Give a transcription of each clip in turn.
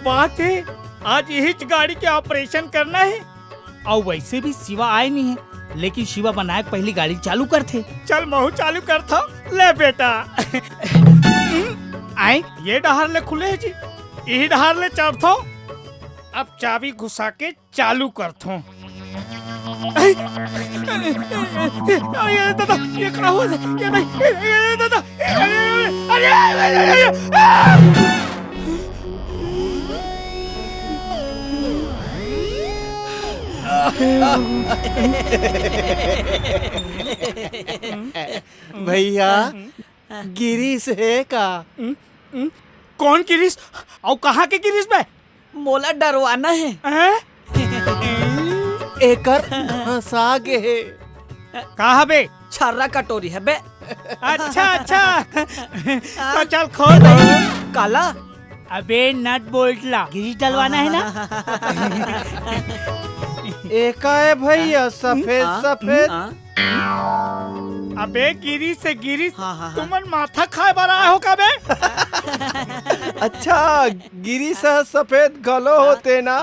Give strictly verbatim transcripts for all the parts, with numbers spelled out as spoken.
बात हे, आज यहीच गाड़ी के operation करना हे। अउ वइसे भी शिवा आय नइ हे, लेकिन शिवा बनाय के पहिली गाड़ी चालू करथे। चल महूं चालू करथंव, ले बेटा। आय, ये डहर ले खुले हे जी, इही डहर ले चढ़थंव। अब चाबी घुसा के चालू करथंव। अरे, अरे, अरे, अरे, दादा, ये का होत हे? ये नहीं, ये, ये, दादा, अरे, अरे, अरे, अरे, अरे, अरे, आ! भैया, गिरिस हे का? हम्म, हम्म, कौन गिरिस? अउ कहाँ के गिरिस बे? मोला डरवाना हे। हैं? एकर घसा गे हे। का हबे? छर्रा कटोरी हबे। अच्छा, अच्छा। तो चल खोल दे। काला? अबे नट बोल्ट ला गिरिस डलवाना हे ना? एका हे भैया, सफेद, हाँ, सफेद। हाँ। अबे गिरिस हे गिरिस, हाँ, हाँ, हाँ। तुमन माथा खाय बर आय हो का बे? अच्छा, गिरिस ह सफेद घलो होथे ना?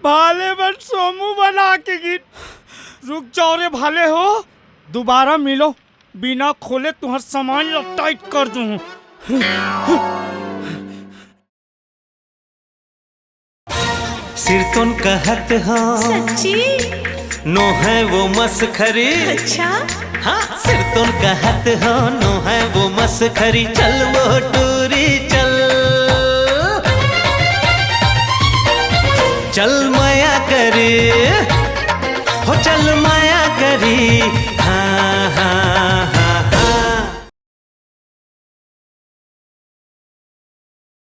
भाले मन सोमू बना के गिन। रुक जाव रे भाले हो, दुबारा मिलो, बिना खोले तुंहर सामान ला tight कर दूं। सिरतोन कहत हो। सच्ची? नो है वो मसखरी। अच्छा? हाँ, सिरतोन कहत हो, नो है वो मसखरी। चल वो टूरी चल। चल मया करी, हो चल मया करी। हाँ, हाँ।